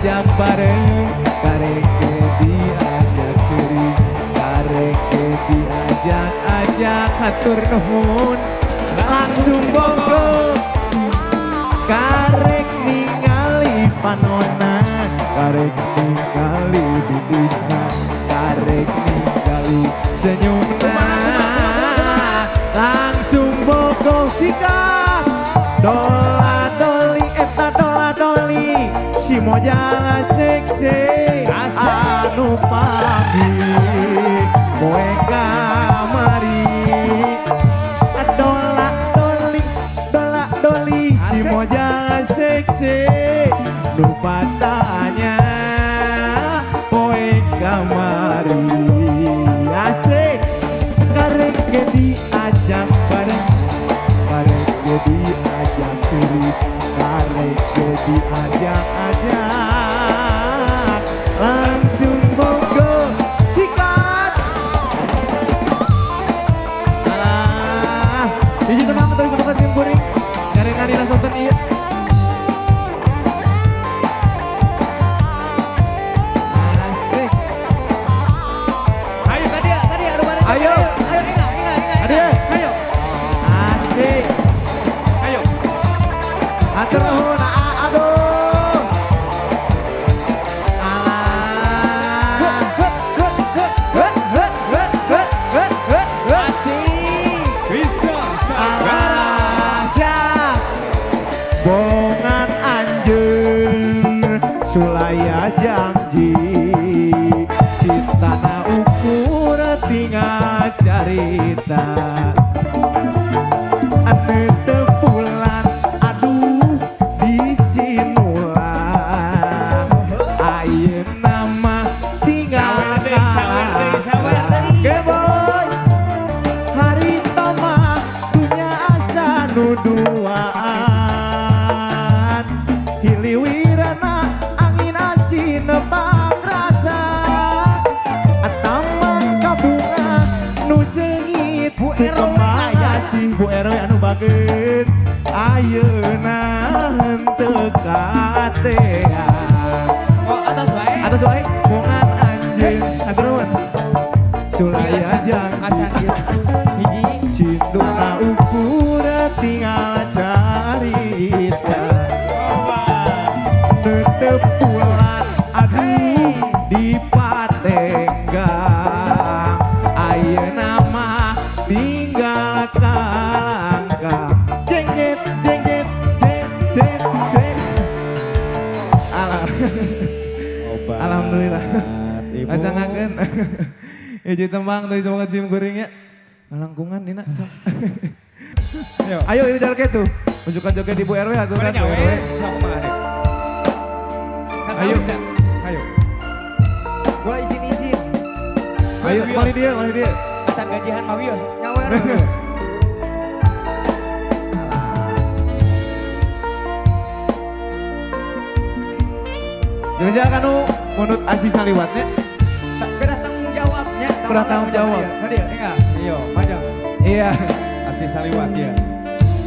diajak bareng, karek ge diajak seuri, karek ge diajak-ajak hatur nuhun langsung bogo. Karek ningali panona, karek ningali bitisna, karek ningali senyumna langsung bogo sikat. Dola doli eta dola doli si mojang seksi anu pagi poe kamari. Dola doli dola doli si mojang seksi nu patanya poe kamari. Asik karek ge diajak bareng, karek ge diajak seuri, karek ge diajak-ajak langsung bogo sikat. Alah, hiji tembang terus sama sim kuring nyarengan dina sonten ieu. Asik. Ayo ka dieu anu bareng. Ayo. Ayo enggak enggak enggak. Aduh. Ayo. Asik. Ayo. Hatur nuhun, aduh. Alah. Asik. Krista Sagara. Alah, siap. Bongan anjeun sulaya janji, cintana ukur tinggal carita. Anu teu bulan aduh dicinulang, ayeuna mah tinggal Sawer deui, sawer deui, sawer deui. Geboy harita mah dunya asa nu duaan, hiliwirana angin asin pangrasa, taman kabunga nu seungit Bu RW kemaya sih Bu RW anu bageut ayeuna henteu katea. Oh, atas wae. Atas wae bongan anjeun hatur nuhun sulaya janji Acan ieu. Hiji. cinduna ukur tinggal carita. Tetep bulan aduh di patenggang, ayeuna mah tinggal kalangkang. Jengjet jengjet jeng jeng jeng. Alah. Obat. Alhamdulillah. Ibu. Pasangakeun. Hiji tembang teuing semangat sim kuring nya. Ngalangkungan dina sok. Ayo. Ayo itu joget tuh. Unjukkan joget Ibu RW atuh kan Mana Bu nyawe? RW. Sok kumaha dek? Kan Ayo. tahu dah. Ayo. Gua izin-izin. Ayo mari dia, mari dia. Acan gajihan mah wieu. Nyawer. Spesial kanu munut asih saliwatnya. Kedah tanggung jawabnya. Kedah tanggung jawab. Tadi ya, enggak? Iya, panjang. Iya. Asih saliwat ya.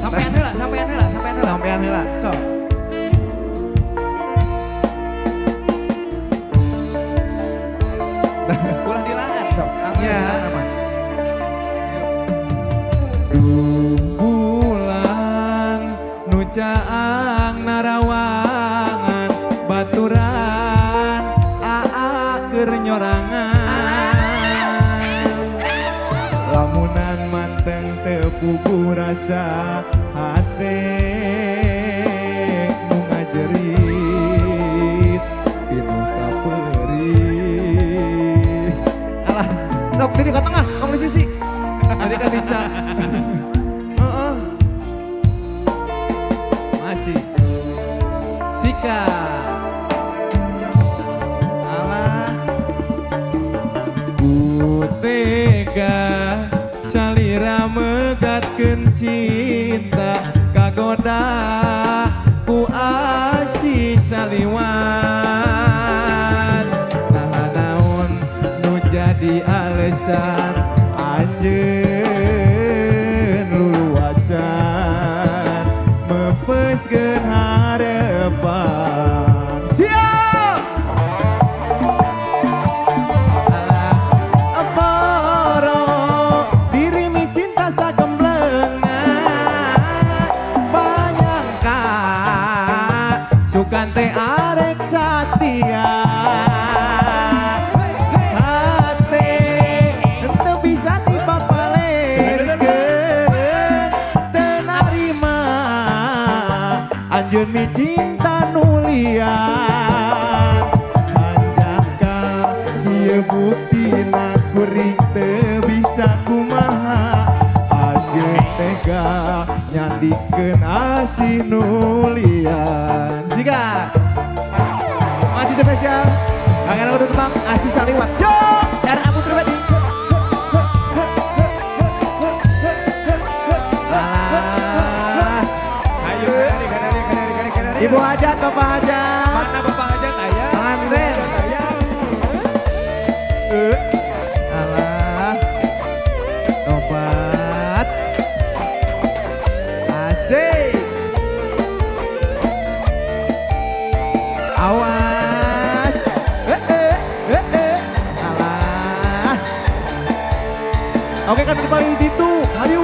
Sampean heula, sampean heula, sampean heula. Sampean heula. Sok. Ulah dilangan sok. Ya. Apa? Bulan nu caang narawangan baturan aa keur nyorangan, lamunan manteng teu puguh rasa hate nu ngajerit pinuh kapeurih. Alah, tok di ka tengah, tong di sisi. Tadi kan dicak. Heeh. Masih. Sika. Alah. Ku tega salira megatkeun cinta, kagoda ku asih saliwat. Nah naon nu jadi alesan anjeun luluasan mepeskeun harapan. Siap. satia. Hate henteu bisa dipapalerkeun, teu narima anjeun micinta nu lian. Hanjakal ieu buktina kuring teu bisa kumaha, anjeun tega nyandikeun asih nu lian. Siga masih spesial Kang udah tembang Asih Saliwat. Yo, dan aku pribadi. Alah. Ayo, kadari, kadari, kadari, kadari, kadari. Ibu hajat, Bapak hajat. Mana Bapak hajat ayah? Pengantin. Ayah. Alah. Tobat. Asik. Awas. Alah. Oke kan kembali di itu. Ayo.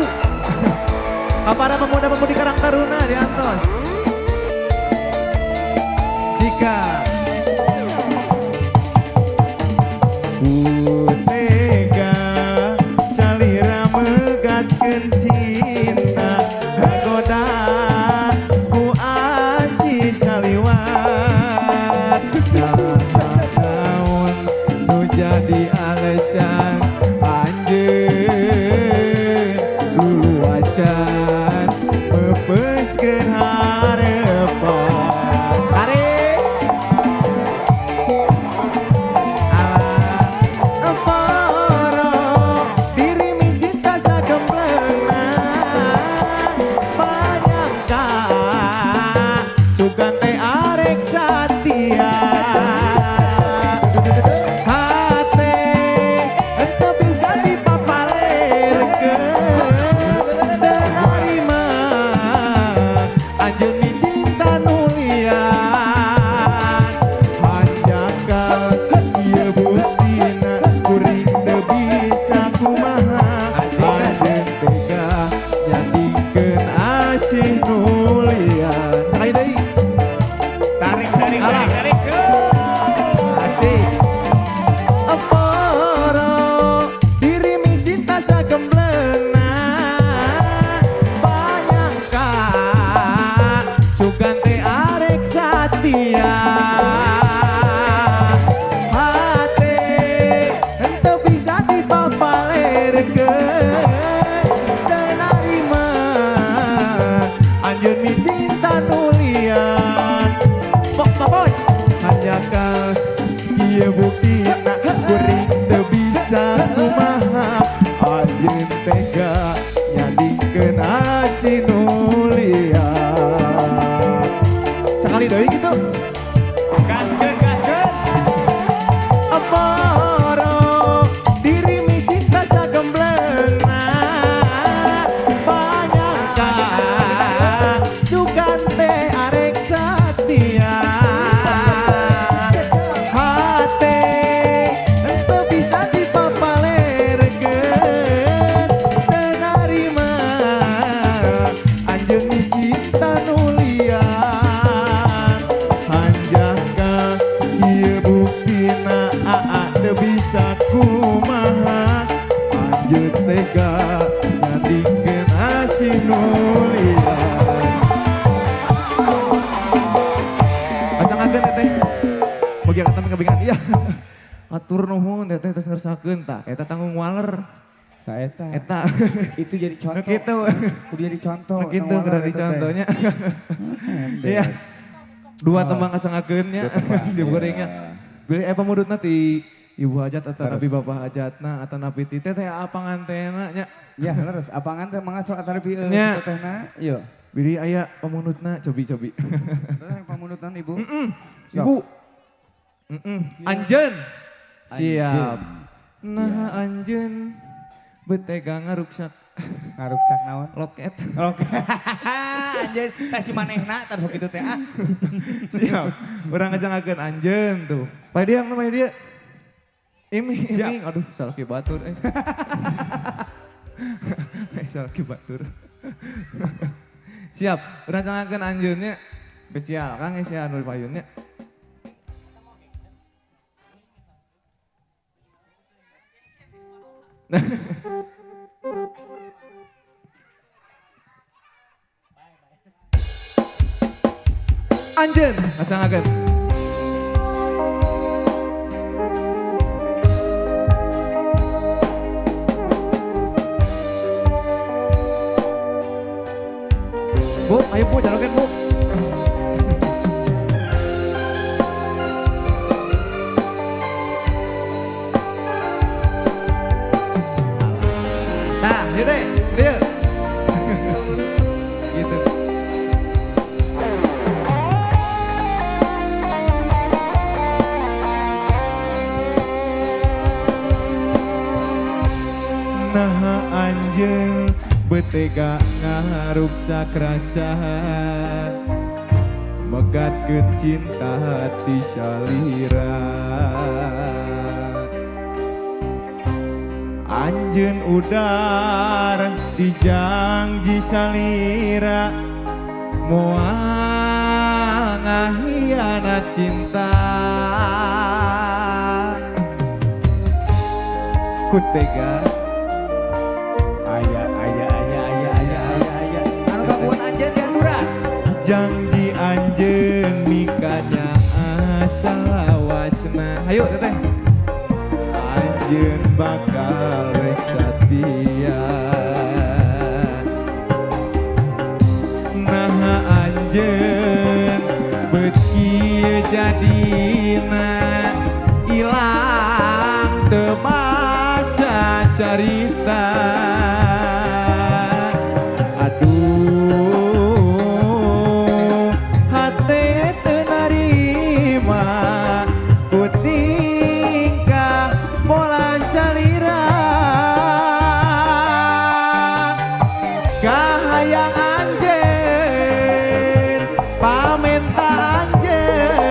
Para pemuda-pemudi Karang Taruna di antos. Sika. Ku tega salira megatkeun cinta, kagoda ku asih saliwat. Naon nu jadi alasan anjeun luasan meupeuskeun harepan. Tarik. Alah, poro diri micinta sagembleuna, panyangka sugan teh arek satia. Hate henteu bisa dipapalerkeun, teu narima anjeun micinta nu lian. Hanjakal ieu buktina kuring teu bisa kumaha, anjeun tega nyandingkeun asih nu lian. Sakali deui. Tarik, tarik, Alah. tarik, tarik. Asik. Poro diri micinta sagembleuna, panyangka sugan teh arek satia. Hate henteu bisa dipapalerkeun, teu narima anjeun micinta nu lian. Pok Pak Bos. Hanjakal ieu buktina kuring teu bisa kumaha, anjeun tega nyandingkeun asih nu lian. Sakali deui kitu. Gaskeun, gaskeun. Poro diri micinta sagembleuna, panyangka sugan teh arek satia. Hate henteu bisa dipapalerkeun, teu narima anjeun micinta nu lian. Hanjakal ieu buktina aa teu bisa kumaha, anjeun tega nyandingkeun asih nu lian. Pasangakeun teteh. Mugi angkatan kabingan iya. Atur nuhun teteh tos ngersakeun tah eta tanggung waler. Tah eta. Eta. Itu jadi Nu contoh. kitu. Kudu jadi contoh. Nu kitu tanggung kudu waler jadi eta teh. contohnya. Ember. Iya. Dua Oh. tembang kasangakeun nya. Dua tembang, Si gorengnya. iya. Bilih pamudutna ti ibu hajat atau Leres. napi bapak hajatna atau napi ti teteh apa ngantena nya. Ya, leres. Apangan teh mangga sok atanapi Nya. tetehna. Iya. Bilih aya pamundutna cobi-cobi. Terus yang pamundutan ibu. Sok. Ibu. Anjeun. Siap. Anjeun. Nah anjeun betega ngaruksak Ngaruksak naon? loket. Oke. Anjeun teh si manehna tar sok kitu teh ah. Siap. Urang ngajangakeun anjeun tuh. Pak dia yang namanya dia. Iming, Siap. iming. Aduh, salah ki batur eh. Salah ki batur. Siap, urang cangakeun anjeunnya. Spesial Kang Esya Nur Payunnya. Anjeun ngasangakeun. Bu, ayo Bu, jarogen Bu. Nah, ini deh, dia. Gitu. Nah, anjeun betega ngaruksak rasa megatkeun cinta hati salira. Anjeun udar dijangji salira moal ngahianat cinta. Ku tega aya aya aya aya aya aya anu kagungan anjeun diaturan. Janji anjeun mikanya asalawasna. Ayo teteh. Anjeun bakal rek satia. Nah anjeun bet kieu jadina ilang teu basa carita. Aduh hate teu narima ku tingkah pola salira. Kahayang anjeun pamenta anjeun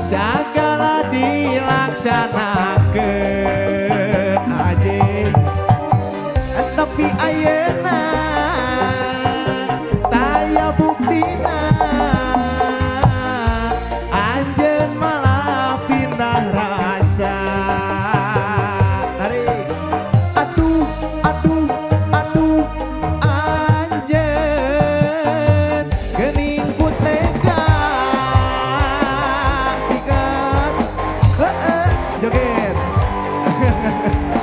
sagala dilaksanakeun aje. Tapi ayeuna taya buktina anjeun malah pindah rasa. Tarik. Aduh aduh aduh anjeun geuning ku tega sikat. Heeh, joget.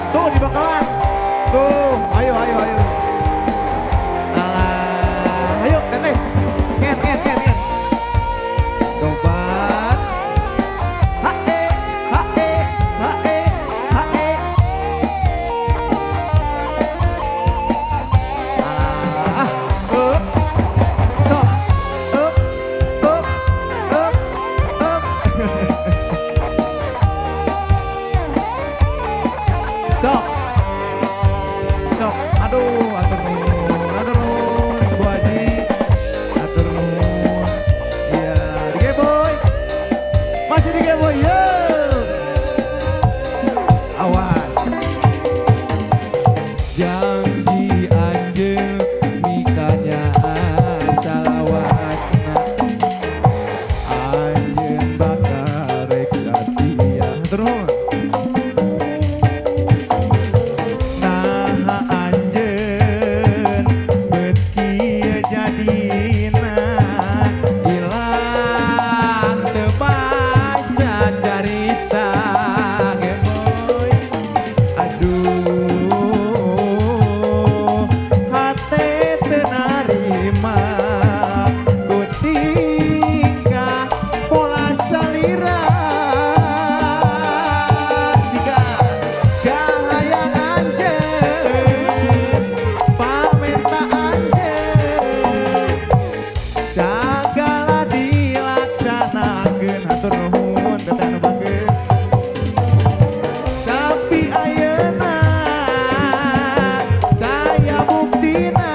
Tuh di bakalan. Tuh, ayo ayo ayo. Alah, ayo teteh. Ngen ngen ngen ngen. Tobat. Hae hae hae hae. Alah, up. Sok. Up up up up. Sok. Sok, aduh, atur nuhun, atur nuhun, Bu Haji, atur nuhun. Iya, di Geboy, masih di Geboy, yo. Awas. Janji anjeun mikanya asalawasna. Anjeun bakal rek satia. Atur nuhun. Nah anjeun bet kieu jadina ilang teu basa carita. Geboy. Aduh hate teu narima ku tingkah pola salira. Tiga. Kahayang anjeun pamenta anjeun sagala dilaksanakeun. Hatur nuhun teteh anu bageun. Tapi ayeuna taya buktina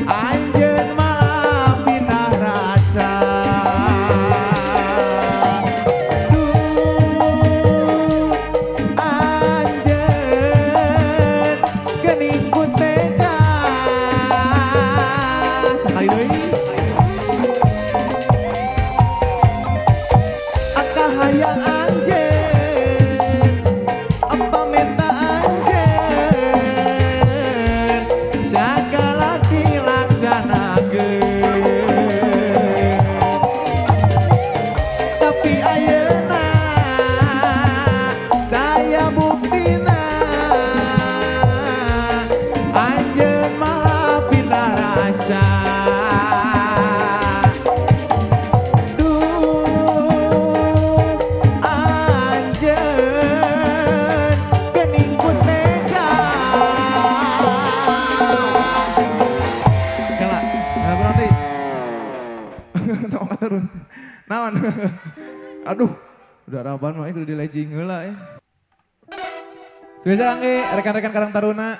anjeun malah pindah rasa. Tong turun. Naon? Aduh, udah raban mah kudu dilejing heula ya. Spesial kangge rekan-rekan Karang Taruna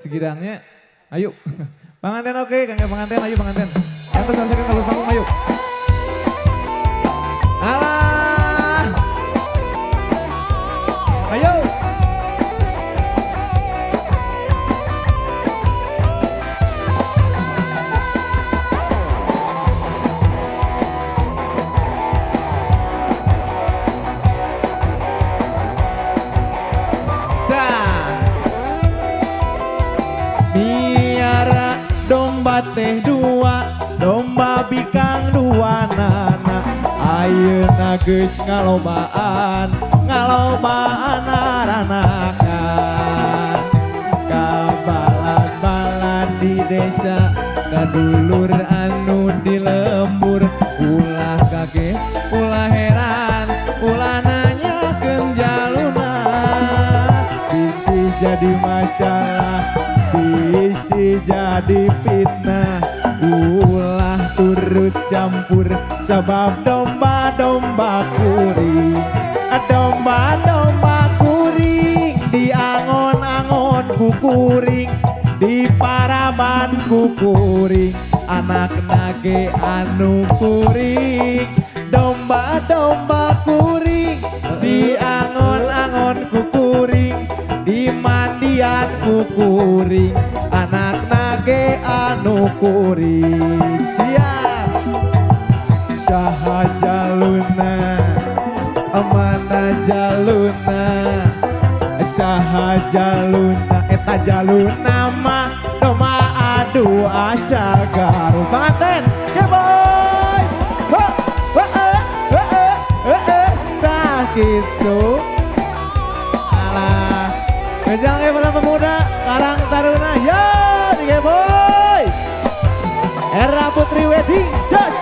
segidangnya. Ayo. Panganten oke, kangge panganten, ayo panganten. Yang terus harusnya kalau panggung ayo. Alah. Ayo. Miara domba teh dua, domba bikang dua nana. Ayeuna geus ngalobaan, ngalobaan aranakan. Kabalan-balan di desa, kadulur anu di lembur. Ulah kaget, ulah heran, ulah nanyakeun jaluna. Bisi jadi masalah, bisi jadi fitnah. Ulah turut campur sebab domba-domba kuring, domba-domba kuring diangon-angon kukuring, di paraban kukuring, anak nage anu kuring. Domba-domba kuring diangon-angon kukuring, di mandian kukuring, anak nage anu kuring. Siap. Saha jaluna, mana jaluna, saha jaluna, eta jaluna mah domba adu asal Garut. Panganten, boy. Ho, ho, ho, ho, ho, tah kitu. Alah. Spesial para pemuda Karang Taruna, yo nih boy. Era Putri Wedding, jos.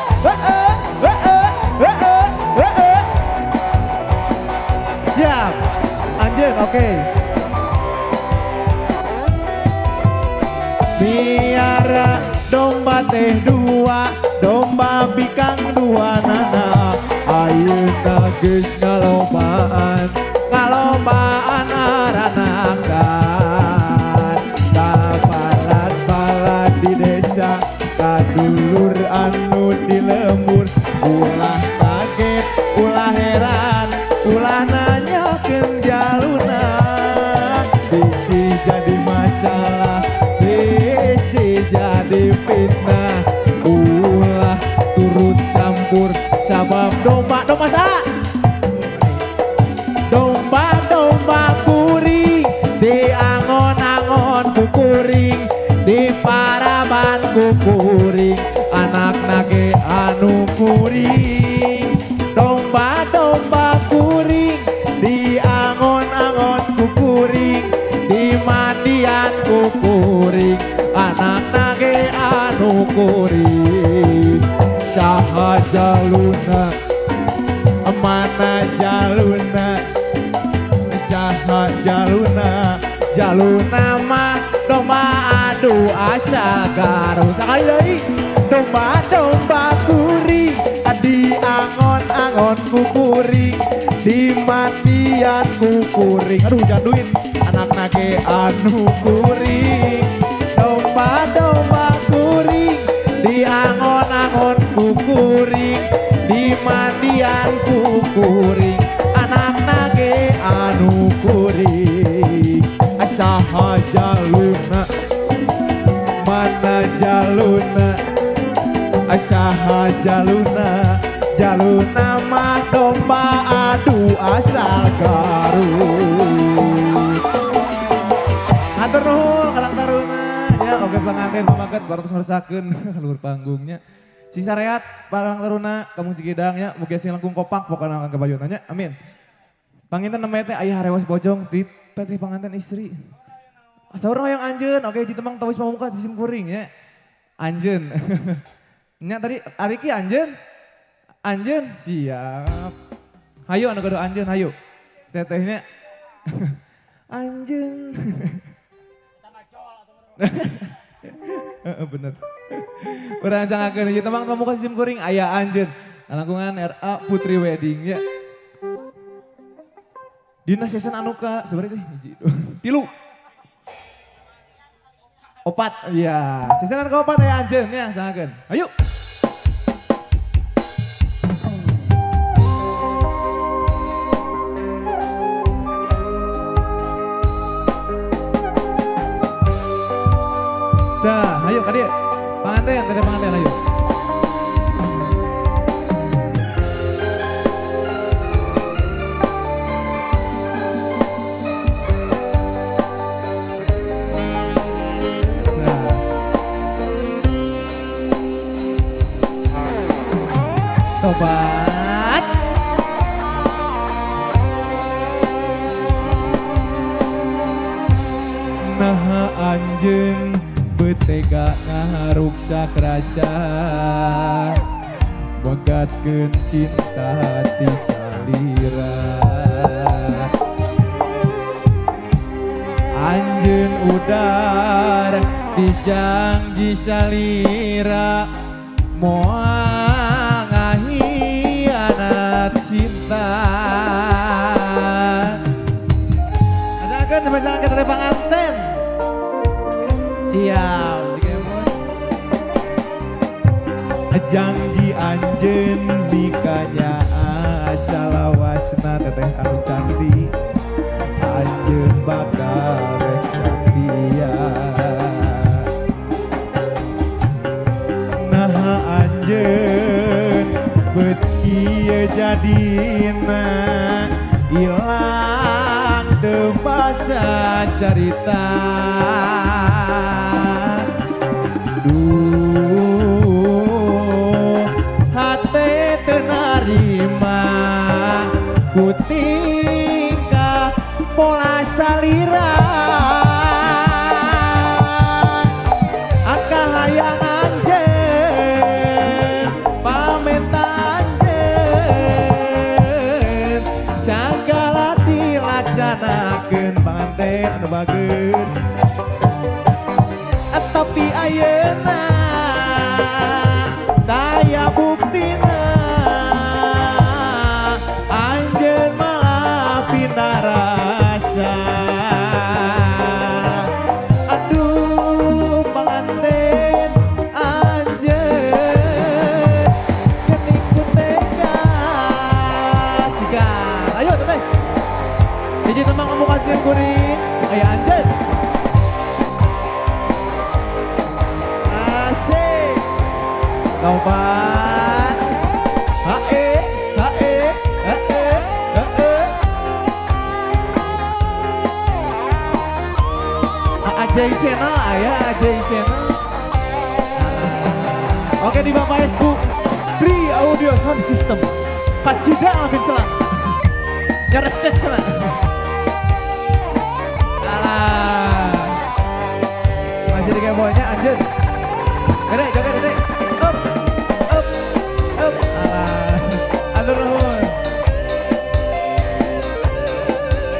Siap, anjeun, oke. Miara domba teh dua, domba bikang dua nana. Ayeuna geus ngalobaan, ngalobaan aranakan. Kabalat-balat di desa, kadulur anu di lembur. Ulah kaget, ulah heran, ulah nanyakeun jaluna. Bisi jadi masalah, bisi jadi fitnah. Ulah turut campur sabab domba domba sa, domba domba kuring diangon-angon kukuring, di paraban kukuring, anak nage anu kuring. Domba domba kuring diangon-angon kukuring, di mandian kukuring, anak nage anu kuring. Saha jaluna, mana jaluna, saha jaluna, jaluna mah domba adu asal Garut. Sekali lagi, domba domba kuring diangon-angon kukuring, di mandian kukuring. Aduh janduin, anak nage anu kuring. Domba domba kuring diangon-angon kukuring, di mandian kukuring, anak nage anu kuring. Saha jaluna, mana jaluna, saha jaluna, jaluna mah domba adu asal Garut. Hatur nuhun Karang Taruna ya, oke panganten pamaget baru terus ngersakeun luhur panggungnya. Sing sareat Karang Taruna kampung Cikidang ya, mugi sing langkung kopak pokona kang kebayun nya. Amin. Panginten namanya teh aya harewas bojong di PT panganten istri. Saur hoyong anjeun, oke ditemang tawis pamuka di simkuring ya. Anjeun. Nya tadi Ariki anjeun. Anjeun siap. Hayu anu gaduh anjeun hayu. Tetehnya anjeun. Bener. Urang sangakeun hiji tembang pamuka sim kuring aya anjeun. Langkungan RA Putri Wedding ya. Dina season anu ka sabaraha teh? Hiji, dua, tilu. Opat, iya. Season anu kaopat aya anjeun ya sangakeun. Ayo. Dah, ayo ka dieu. Panganten, teteh panganten ayo. Nah. Tobat. Naha anjeun betega ngaruksak rasa megatkeun cinta hati salira. Anjeun udar dijanji salira moal ngahianat cinta. Asalkan sampai sangat kita panganten. Siap. Janji anjeun bikanya asalawasna teteh anu cantik. Anjeun bakal rek satia. Naha anjeun bet kieu jadina ilang teu basa carita. Duh hate teu narima ku tingkah pola salira. Akahayang anjeun pamenta anjeun sagala dilaksanakeun panganten anu bageun. Tapi ayeuna taya buktina anjeun malah pindah rasa. Aduh panganten anjeun geuning ku tega siga. Ayo teteh. Hiji tembang pamungkas sim kuring aya anjeun. Asik. Lompat. Hae, hae, hae, hae. Ajay Channel, ayah Ajay Channel. Oke di Bapak Esku, Free Audio Sound System. Kacida gencelang. Nyares ces lah. Alah. Masih di kebonya anjeun. Gede, joget, gede. Up, up, up. Alah. Atur nuhun.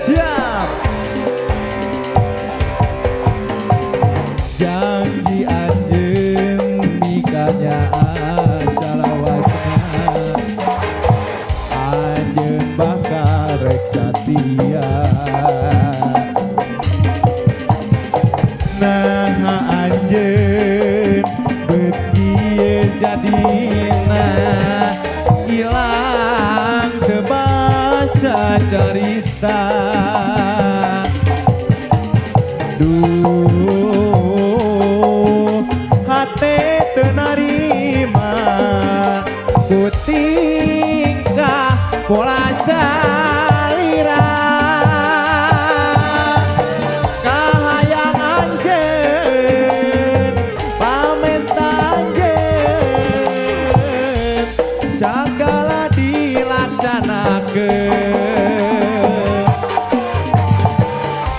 Siap. Janji anjeun nikahnya asalawasna. Anjeun bakal rek satia. Nah anjeun bet kieu jadina ilang teu basa carita. Duh hate teu narima ku tingkah pola salira. Kahayang anjeun pamenta anjeun sagala dilaksanakeun.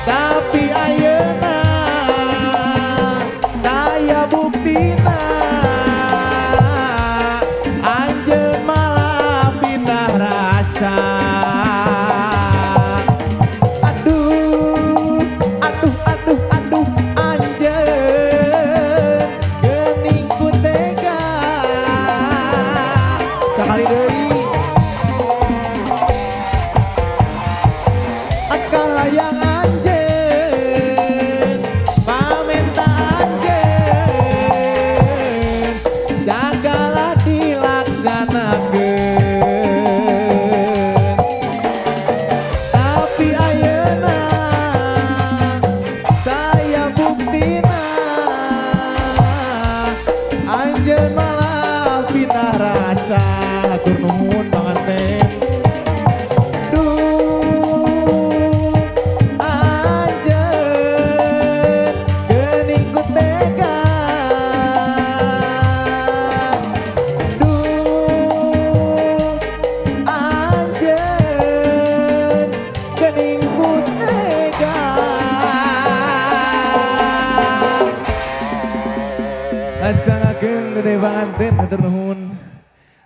Tapi ayeuna taya buktina anjeun malah pindah rasa. Aduh, aduh, aduh, aduh anjeun geuning ku Kamari deui. Akal hayang anjeun, pamenta anjeun, sagala dilaksanakeun. Tapi ayeuna taya buktina, anjeun malah pindah rasa. Hatur nuhun panganten. Duh anjeun geuning ku tega, duh anjeun geuning ku tega. Asangakeun teteh panganten, hatur nuhun.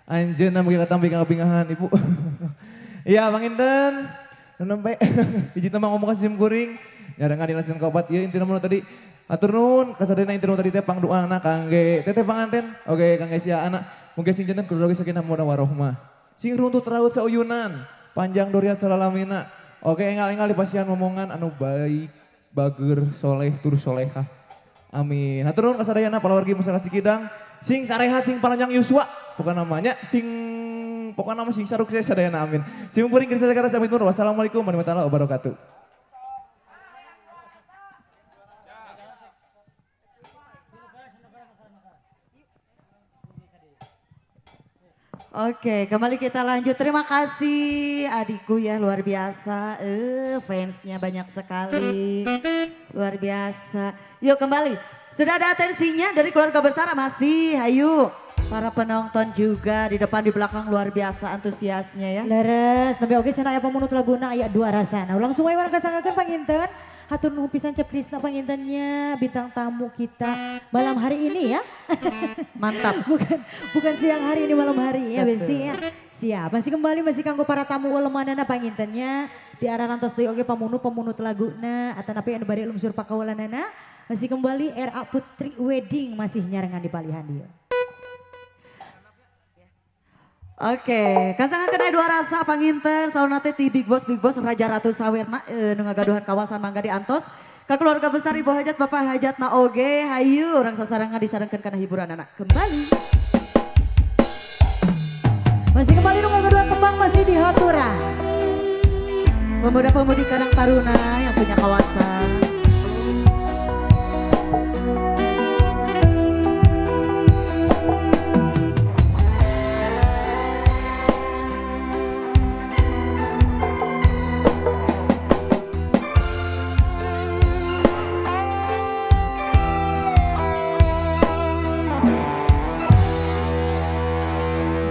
Anjeunna mugi katampi kabingahan ibu. Iya panginten, nu nempe hiji teh mah ngomong ka sim kuring, nyarengan dina sin kaopat ieu intina mah tadi. Hatur nuhun kasadayana intina tadi teh pangdoana kangge teteh panganten, oge kangge sia anak. Mugi sing janten kudu sakinah mawaddah warahmah. Sing runtut raut sauyunan, panjang duriat salalamina. Oke enggal-enggal dipasihan momongan anu baik, bager, soleh, tur solehah. Amin. Hatur nuhun kasadayana palawargi masyarakat Cikidang, sing sarehat sing panjang yuswa, pokokna namanya sing pokokna mah sing sarukses sadayana amin. Sim kuring Krisna Jakarta sampai jumpa. Wassalamualaikum warahmatullahi wabarakatuh. Oke, kembali kita lanjut. Terima kasih adikku ya, luar biasa. Fansnya banyak sekali. Luar biasa. Yuk kembali. Sudah ada atensinya dari keluarga besar masih. Ayo para penonton juga di depan di belakang luar biasa antusiasnya ya. Leres, nembe oge cenah aya pamunut laguna aya dua rasa. Nah, langsung wae urang kasanggakeun panginten. Hatur nuhun pisan Cep Krisna pangintennya bintang tamu kita malam hari ini ya. Mantap. Bukan siang hari ini, malam hari ya Besti ya. Siap, masih kembali masih kanggo para tamu ulemanana pangintennya di arah rantos deui oge pamunut laguna atanapi anu bari lungsur pakawalanana. Masih kembali RA Putri Wedding masih nyarengan di palihan dia. Oke, kasanggakeun aya dua rasa panginten sauna teh ti Big Boss Big Boss Raja Ratu Sawerna nu ngagaduhan kawasan mangga diantos ka keluarga besar Ibu Hajat Bapak Hajat na oge hayu urang sasarengan disarengkeun kana hiburan anak kembali. Masih kembali nu ngagaduhan tembang masih di Hatura. Pemuda-pemudi Karang Taruna yang punya kawasan.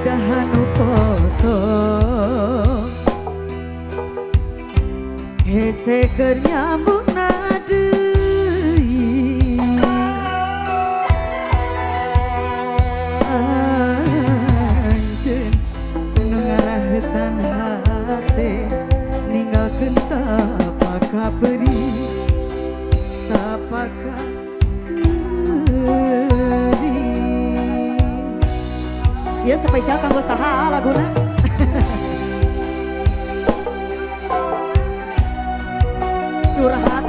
Dahanu potong hese keur nyambung deui, anjeun nu ngarahetan hate ninggalkeun tapaka perih, tapaka perih. Ya spesial kanggo saha laguna. Curhat.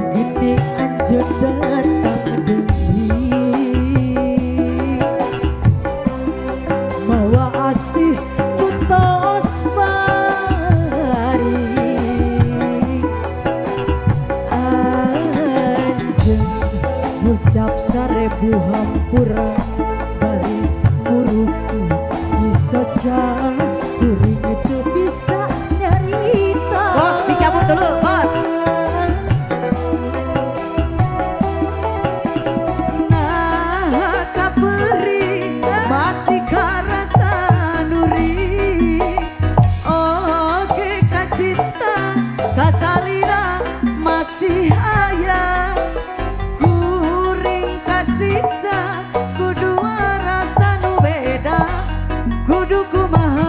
Gini anjeun datang deui mawa asih putos pari, anjeun ngucap sarebu hampura bari muruku cisoca kuring itu bisa nyarita. Bos dicabut dulu bos. Nah kaperi masih karasa nuri, oke kacinta kasalira masih aya, kuring kasiksa kudu rasa nu beda, kudu kumaha.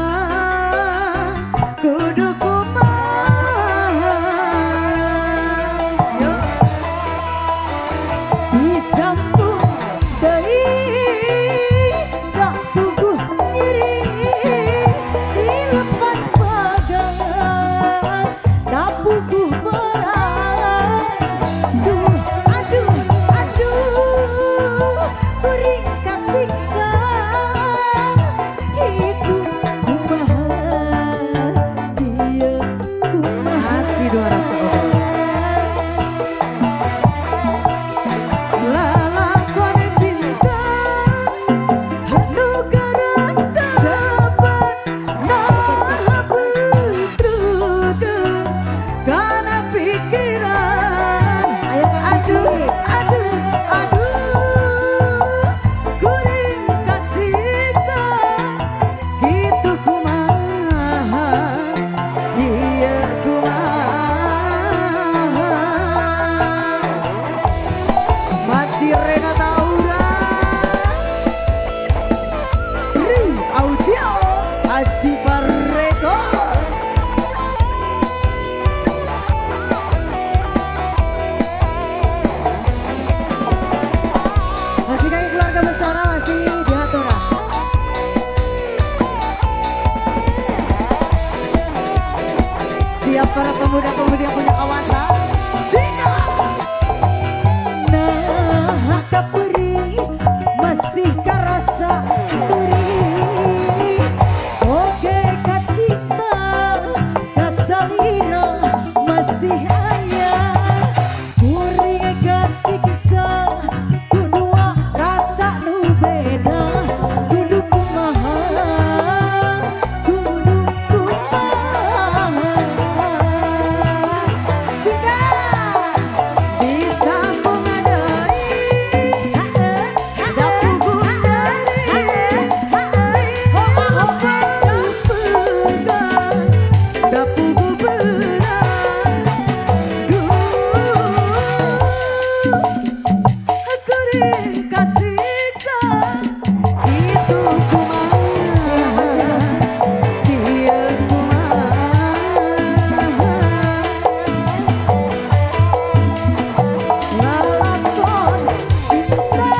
Pemuda-pemudi yang punya kawasan. Singa. Nah kapuri masih karasa perih. Oke kacinta kasalira masih aya. Kuring kasiksa kudu rasa nu beda. Kudu kumaha, kudu kumaha. Singa. Disambung deui. Da puguh deui. Terus pegang, da puguh beurang. Duh, kuring kasiksa, kitu kumaha. Terima kasih Mas. Kieu kumaha. Lalakon cinta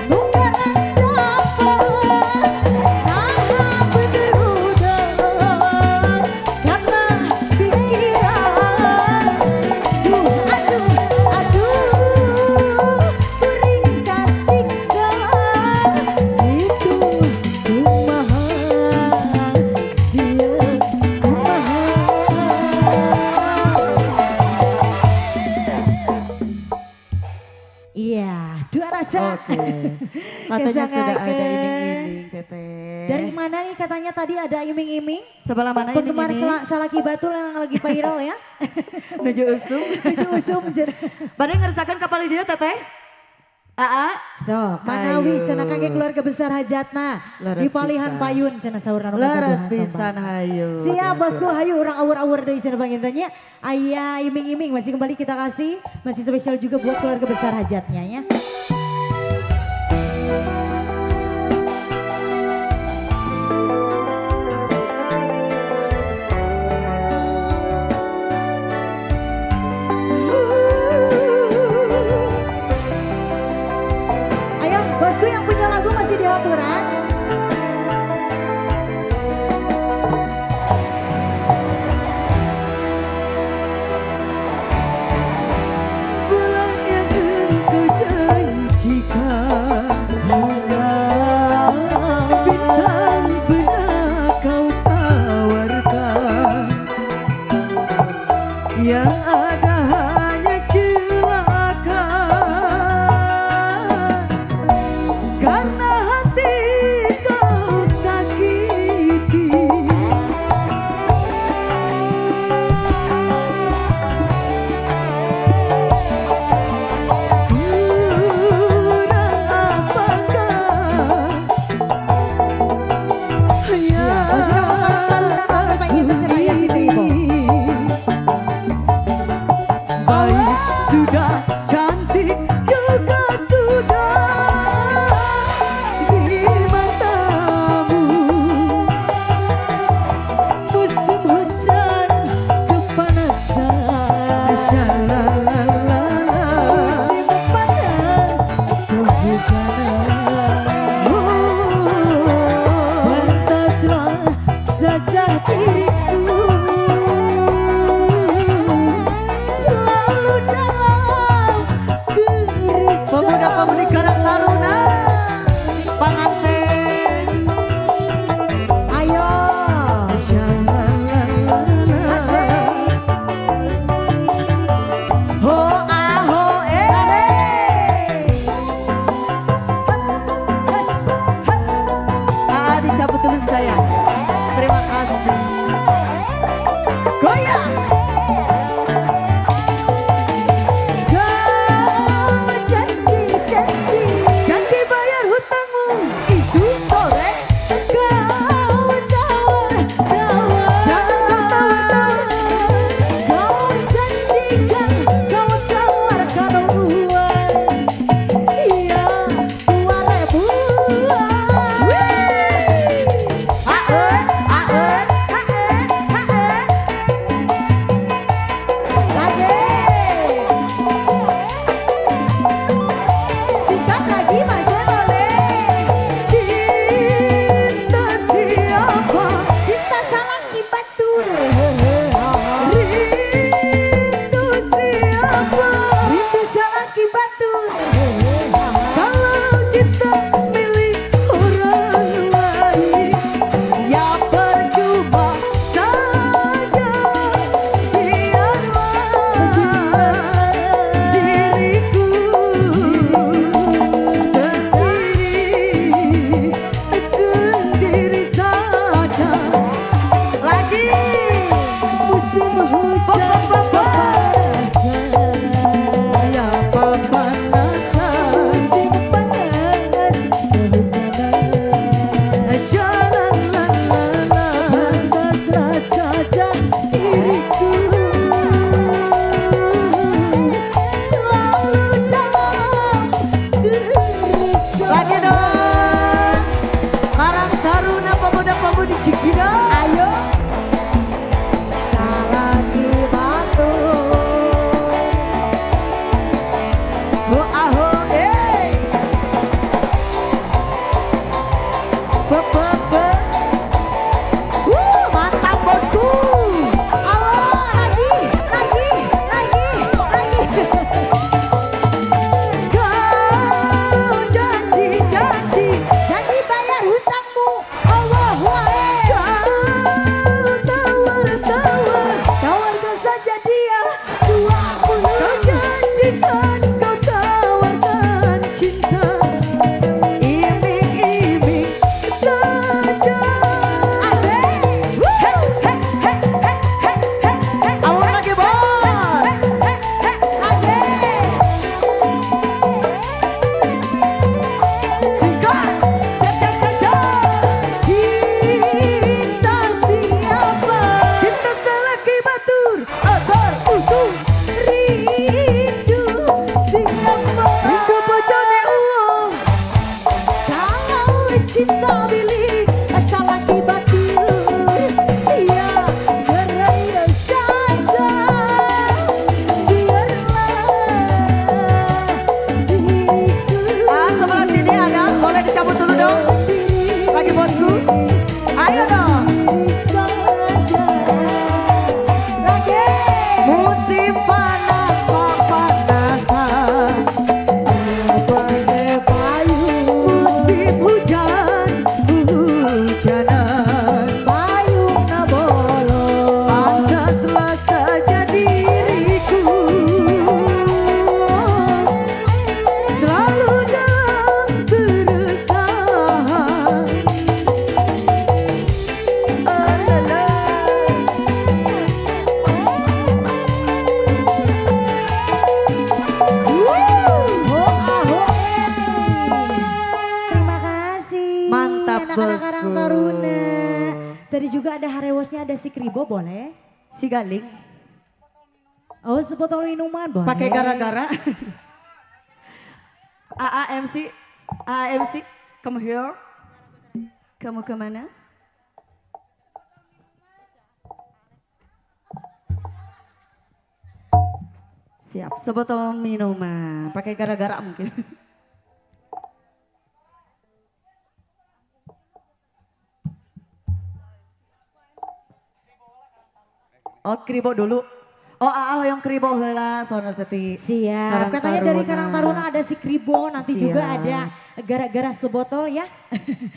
nu dapat naha bener hudang karena pikiran. Duh, aduh, aduh, kuring kasiksa. Itu kumaha, kieu kumaha. Iya, dua rasa. Oke. Katanya sudah ada Kesangakeun. iming-iming, Teteh. Dari mana nih katanya tadi ada iming-iming? Sebelah mana Penggemar iming-iming? salaki batul yang lagi viral ya. Nuju usum. Nuju usum. Bade ngersakeun kapal di dieu, Teteh? Aa. Sok, manawi Hayu. cenah kangge keluarga besar hajatna. Leres Di palihan pisan. payun cenah saurna nu Leres kagaduhan pisan tombak. hayu. Siap bosku, hayu urang awur-awur deui cenah pangintennya. Aya iming-iming masih kembali kita kasih, masih spesial juga buat keluarga besar hajatnya ya. Ayo bosku yang punya lagu masih di haturan. Bulan yang engkau janjikan, bintang pernah kau tawarkan, yang ada hanya celaka. Karena hati kau sakiti. Kurang apakah Masih kamu karang taruna oge panginten cenah aya si Tribo. Baik sudah, cantik juga sudah di matamu. Musim hujan kepanasan, musim panas kehujanan. Pantaslah saja diriku selalu dalam kerisauan. Pemuda-pemudi Karang Taruna. Panganten. Ayo. Asik. Ho a ho e. Aa dicabut dulu sayang. Terima kasih. Goyang. Kau janji-janji, Janji bayar hutangmu isu sore. kau tawar-tawar, Jangan kau tawar-tawar. kau janjikan, kau tawarkan uang, iya 2.000. A e a e Lagi. Singkat lagi Mas Oleh. Cinta siapa? Cinta salaki batur. Rindu Lagi dong. Karang Taruna pemuda-pemudi Cikidang. Ayo. Salaki batu. Ho aho eh. Pe pe pe. Mantap bosku. Ayo lagi, lagi, lagi, lagi. Kau janji janji, Janji bayar hutangmu. Allah wae. kau tawar tawar, Tawarkan saja dia 20. Kau janjikan, kau tawarkan cinta, iming-iming saja. Asik. Hey, hey, hey, hey, hey, hey, hey. Awal lagi bos. Lagi. Singkat. Cak, cak, cak, cak. Cinta siapa? Cinta selaki batur, akar usul. Rindu siapa? Rindu bojone uang. Kalau cinta milik salaki batur, ya geraya saja. Biarlah diriku Ah, sebelah sini ada, boleh dicabut dulu dong. Lagi bosku. Ayo dong. sendiri saja. Lagi. Musim panas pepanasan, Pandai payung, musim hujan hujanan. Payung nabolong. Pantaslah saja diriku selalu dalam keresahan. Alala. Ho aho eh. Terima kasih. Mantap, anak-anak Karang bosku. Taruna. Tadi juga ada harewosnya, ada si Kribo boleh? Si Galing Oh, sebotol minuman boleh. pakai gara-gara. AAMC, AAMC, come here. Kamu kemana? Siap, sebotol minuman. Pakai gara-gara mungkin. Oh, kribo dulu. Oh, AA yang kribo heula soalnya teti. Siap. Karang Katanya dari Taruna. Karang Taruna ada si Kribo, nanti Siap. juga ada gara-gara sebotol ya.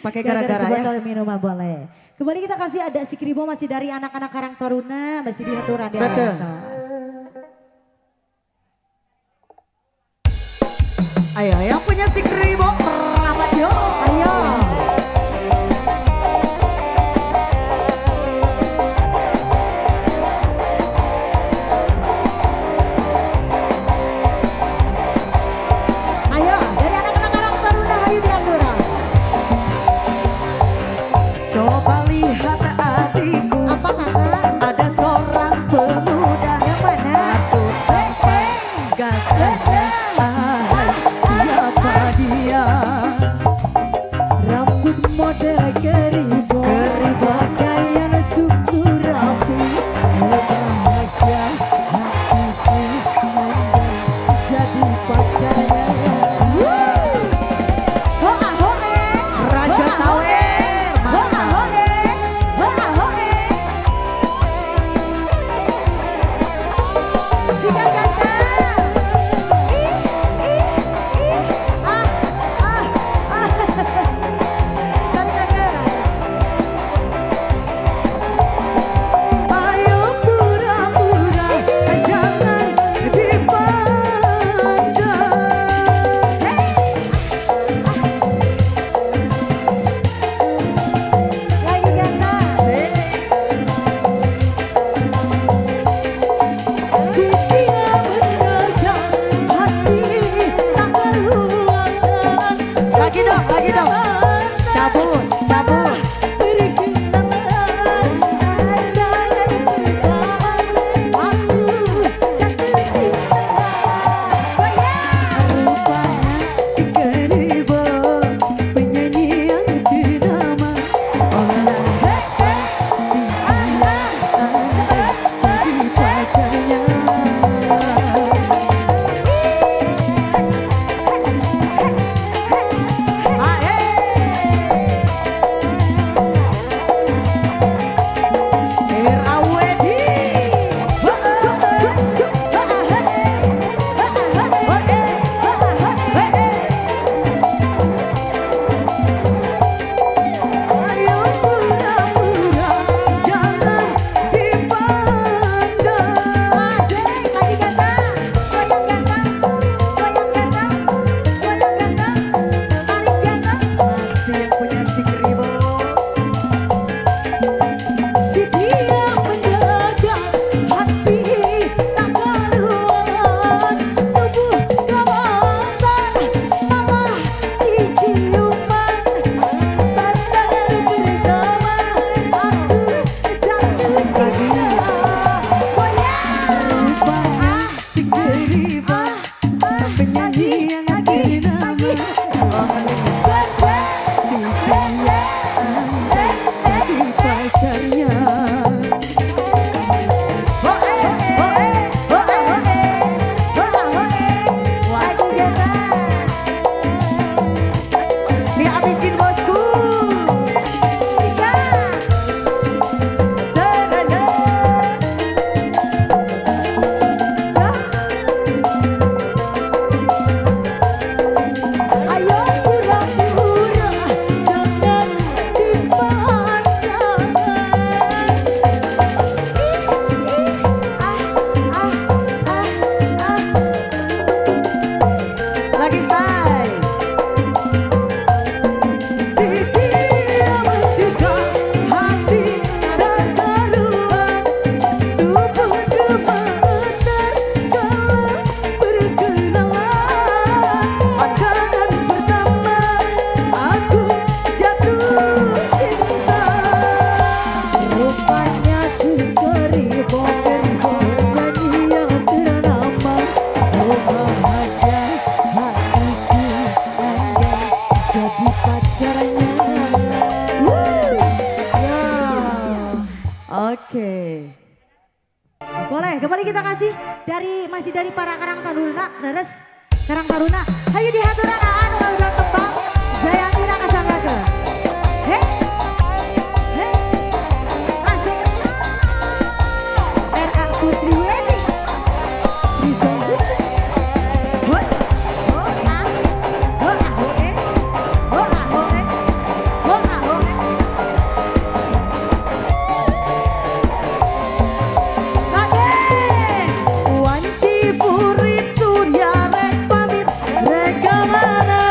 Pakai gara-gara ya. Sebotol minuman boleh. Kembali kita kasih ada si Kribo masih dari anak-anak Karang Taruna, masih di aturan di Betul. atas. Ayo, yang punya si kribo merapat yuk. Ayo. Ayo, dari anak-anak Karang Taruna hayu dianturan. Coba lihat adikku, Apa kakak? ada seorang pemuda. Yang mana? Satu tampan gagahnya, ah, siapa dia? Rambut model keribo, pakaian suku rapi, bahagia hatiku andai jadi pacarnya. Ho ah ho eh, Raja ho ah ho Sawer, eh, ho ah ho eh, ho ah ho eh. Sikat ganteng. Ih, ih, ih, ah, ah, ah. Tarik kakak. Ayo pura-pura, jangan dipandang. Lagi ganteng. Setia menjaga hati tak keluar. Lagi dong, lagi dong. Cabut, cabut. Berkenalan, dan bertahan, aku jatuh cinta. Rupanya si keribo. Si dia jadi pacarnya. Oh eh, oh eh, oh eh, oh eh, oh eh, oh eh. Lagu kita. Dihabisin bosku. Siap. Serala. Ayo pura-pura jangan dipandang. Ih, ah, ah, ah, ah. Lagi say. Si dia mencegah hati tak karuan, tubuh gemetar kala berkenalan. Pandangan pertama aku jatuh cinta. Rupanya si keribo penyanyi yang ternama. Oh bahagia hatiku andai jadi pacarnya. Ya. Oke. Boleh, kembali kita kasih dari masih dari para Karang Taruna, Leres Karang Taruna. Hayu dihaturan anu udah tembang Zayantina kasanggakeun. He. He. Asik. RA Putri Wedding. Di sound system. Hoi. Ho ah. Ho ah ho eh. Ho ah ho eh. Ho ah ho eh. Raden. Wanci burit surya rek pamit rek mana.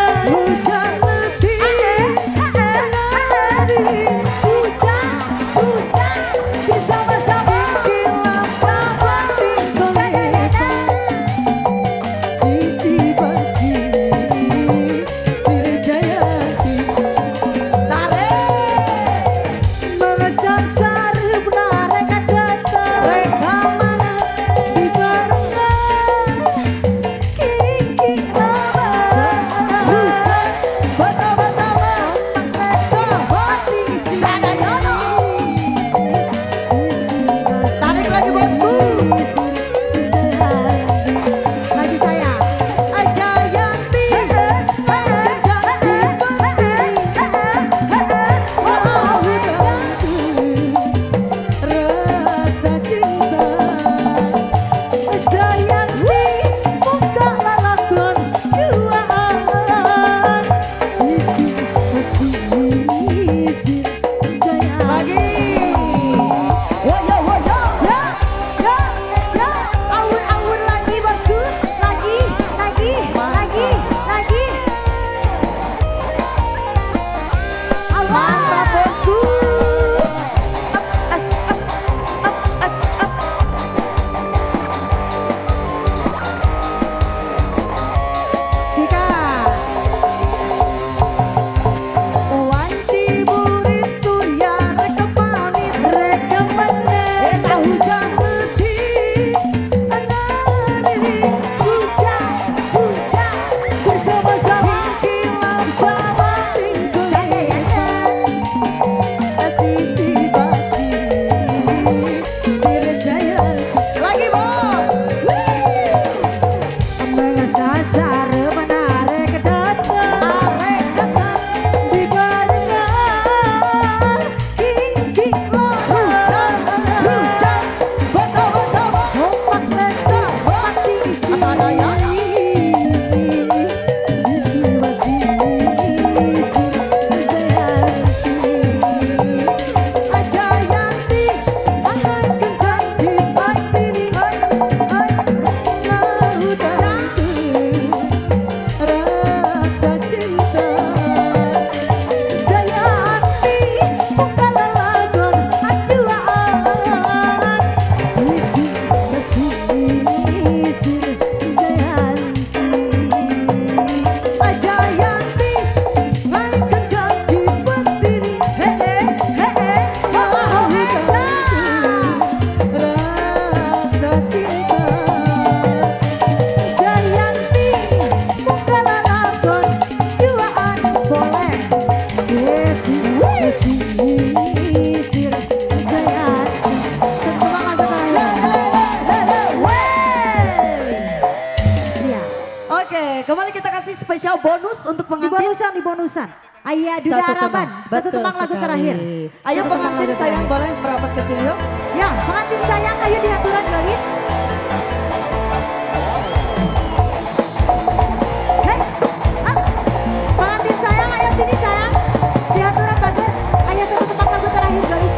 Bonus untuk pengantin. Di bonusan. Ayah Duda Harapan. Satu tembang lagu terakhir. Ayo pengantin sayang boleh merapat ke sini yuk. Ya, pengantin sayang ayo dihaturan galis. Hei, up. Pengantin sayang ayo sini sayang. Dihaturan bagus. Ayo satu tembang lagu terakhir galis.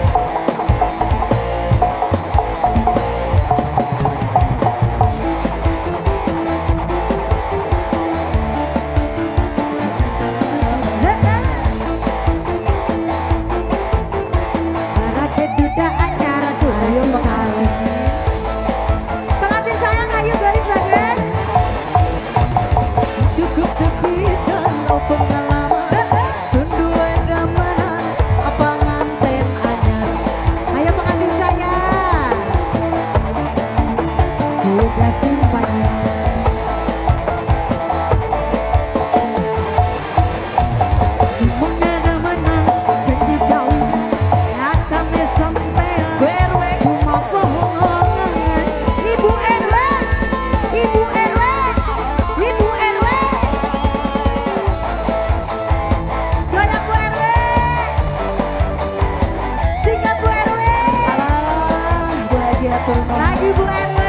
Lagi Bu RW,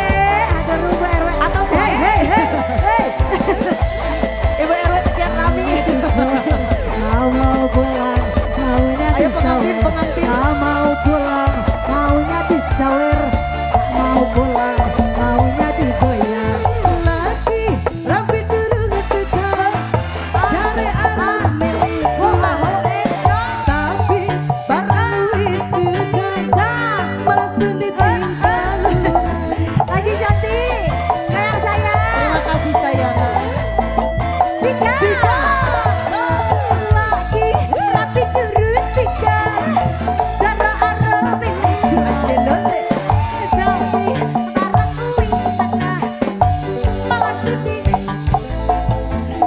ada Bu RW atau hey, hey, hey, hey. Ibu RW sekian kami. Kau mau pulang, maunya ayo pengantin, pengantin. Kau mau pulang, maunya disawer. Mau pulang, maunya digoyang. Lagi rapi durung tegas, cari arah milik kula. Tapi barang wis tegas, malah sulit tinggal. Lagi cantik, sayang sayang. Terima kasih sayang. Sika. Lagi rapi turun tiga, cara arah milik Asyelole. Tapi barang wis tengah, malah sulit.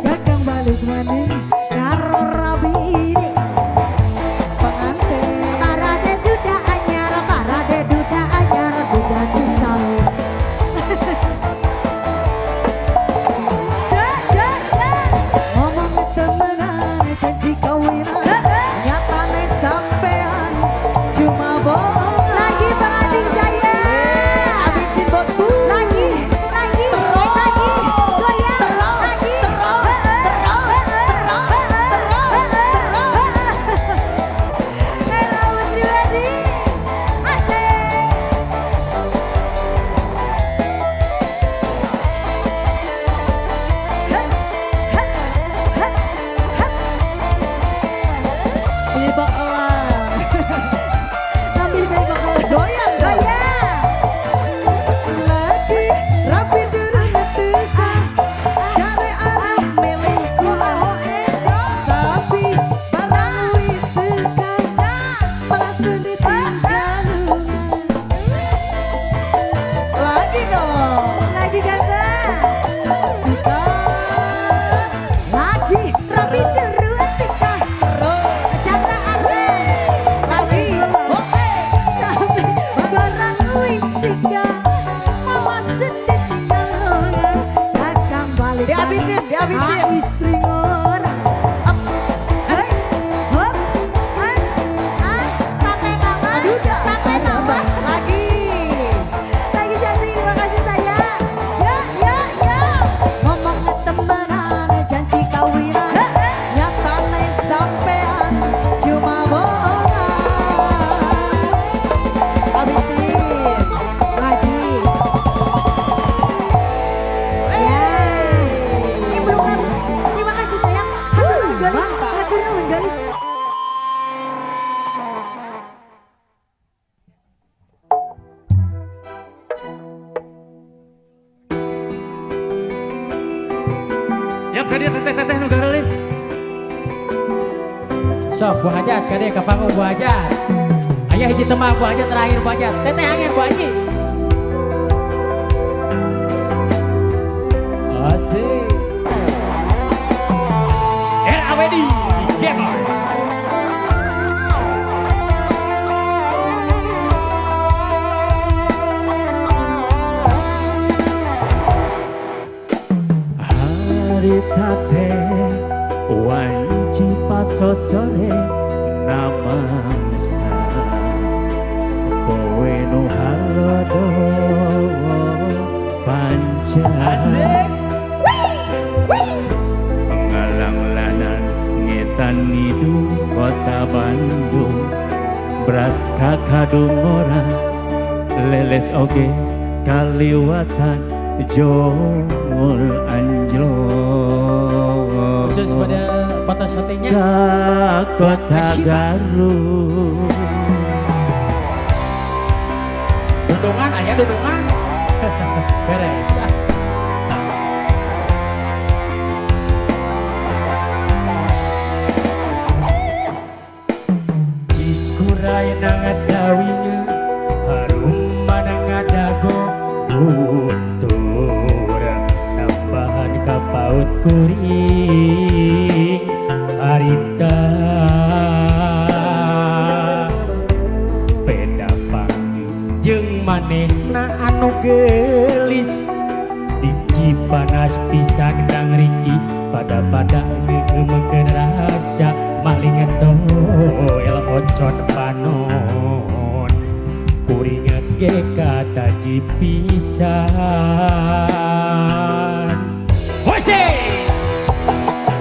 Kakang balik maning karo rabi ini. Pengantin. Parade duda anyar, parade duda anyar, duda susah. Cek, cek, cek. Ngomong temenan, janji kawinan, nyatane sampean cuma bohongan. Lagi pengantin saya. Habisin bosku. Lagi, lagi, Terus, lagi, goyang, terus, lagi. terus, terus, terus, terus, terus. Hello, Putri Asik. Beli bakalan. Ambil bayi bakalan. Goyang, goyang. Goyang. Lagi rapi durung teka, cari arah milih kula. Tapi barang wis teka, malah sulit tinggal. Lagi dong. Lagi ganteng. Sika. Lagi rapi turun tika. Terus. Cara arah. Lagi. Oh, eh. Tapi barang wis tiga. Malah sedih tinggal. Kakang balik. Dihabisin, dihabisin. Ah, istri ngorang. Up. Hei, hop, as, ah, sampai mama, Duda. sampai mama. Lagi. Lagi cantik, terima kasih sayang. Ya, ya, ya. Ngomong temenan, janji kawinan, nyatane sampean cuma bohongan. Habisin. Lagi. Ya. Ini belum habis. Terima kasih sayang. Hatur nuhun galis. Mantap. Hatur nuhun galis. Yap, ka dieu teteh-teteh nu garelis. Sok Bu Hajat kade ka panggung Bu Hajat. Aya hiji tembang Bu Hajat terakhir Bu Hajat. Teteh angin Bu Haji. Asik. RAWD Gamer. Harita teh Panci pasosore namangsa poe nu halodo panca Asik. Ngalanglanan ngetan ngidung kota Bandung Bras kakadung ora leles oge kaliwatan jongol anjlok Khusus pada foto syutingnya ka kota Garut. Dudungan ayah dudungan. Beres. Ah. Cikuray nangatawinga harum manangadago guntur nambahan kapaut kuring harita peda panggi jeung manehna anu geulis di Cipanas pisan Kang Riki pada-pada ngeumekeun rasa maling toel ocon panon kuringat ge kataji pisan. Hose.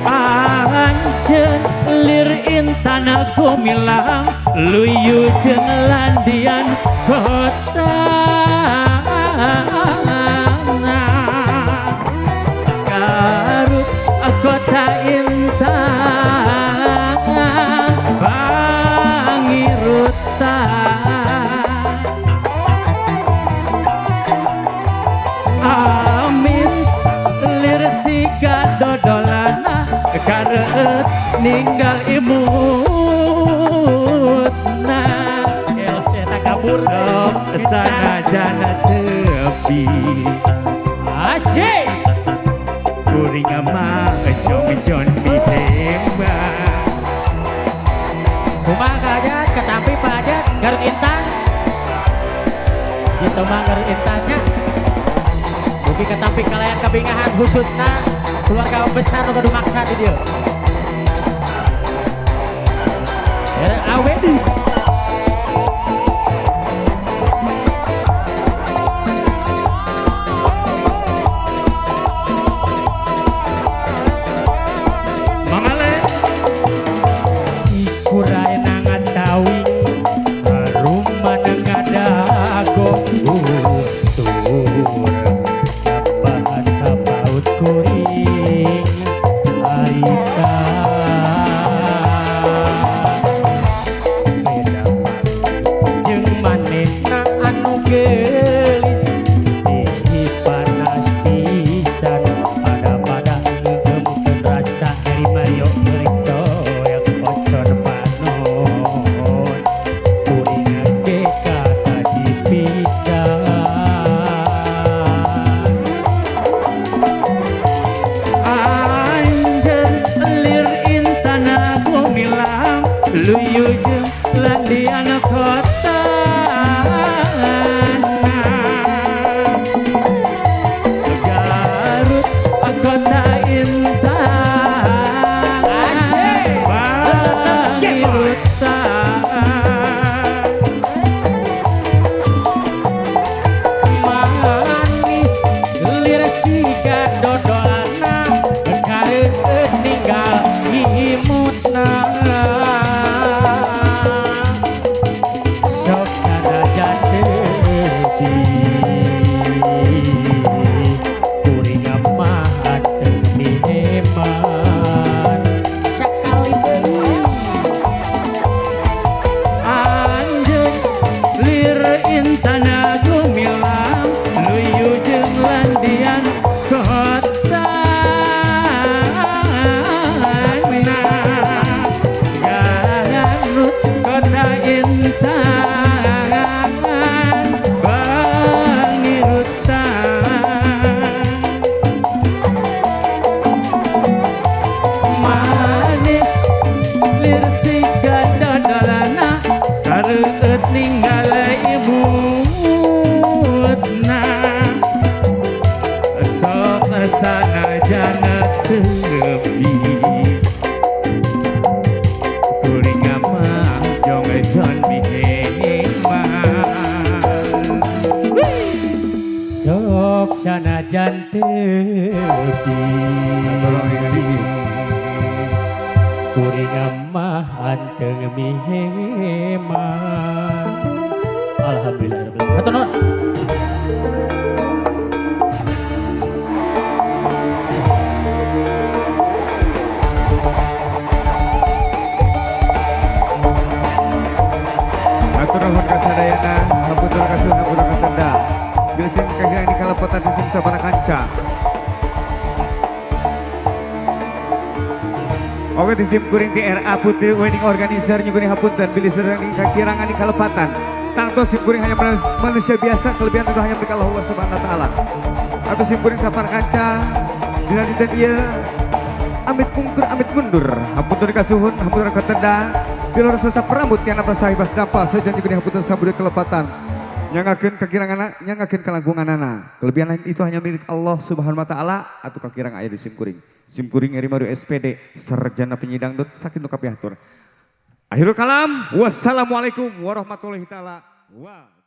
Anjeun lir intan gumilang luyu jeung landian kota Garut kota intan pangirutan amis lir siga dodolana kareut ninggal imutna Gelo saya tak kabur. Sok sanajana tepi Asik. kuring mah jongjon mihemba. Kumaha Kak Ajat, ketampi Pak Ajat, Garut Intan. Gitu mah Garut Intannya. Mugi ketampi kalayan kabingahan khususna keluarga besar nu gaduh maksa di dieu. RAWD. Mangale Cikuray nangatawing harum manangadago guntur nambahan kapaut kuring harita beda jeung manehna anu geulis di Cipanas pisan pada-pada ngeukeumkeun rasa Heri Mario geulik toel ocon panon kuringan ge kataji pisan. Anjeun lir intan gumilang luyu jeung landian kota Garut kota intan Asik. pangirutan Manis lir siga dodolana kareut ninggal imutna sok sanajan teuti kuring mah teu miheman Sakali deui. Anjeun lir intan gumilang luyu jeung landian kota Garut kota intan pangirutan manis lir siga dodolana kareut ninggal imutna sok sanajana teupi Kuring mah anteng mihema. Alhamdulillah. Hatur nuhun. Hatur nuhun ka sadayana, hapunten kasuhun hapunten katenda. Bilsim kahilang di kalepotan disim sabana kanca. Oke disim kuring ti RA Putri Wedding Organizer nyuguhi hapunten bilih sedang kakirangan di kalepatan. Tangto sim kuring hanya manusia biasa, kelebihan itu hanya milik Allah Subhanahu wa taala. Atau sim kuring safar kanca dina dinten ieu amit mungkur amit mundur. Hapunten kasuhun hapunten katenda. Bilor sesap rambut tiana pasahibas dampal sejan nyuguhi hapunten sabudeu kelepatan. Nyangakeun kakiranganna, nyangakeun kalangkunganana. Kelebihan lain itu hanya milik Allah Subhanahu wa taala atau kakirang aya di sim kuring. Sim kuring Eri Maru SPD, sarjana penyidang dot sakitu kapihatur. Akhirul kalam, wassalamualaikum warahmatullahi taala wabarakatuh.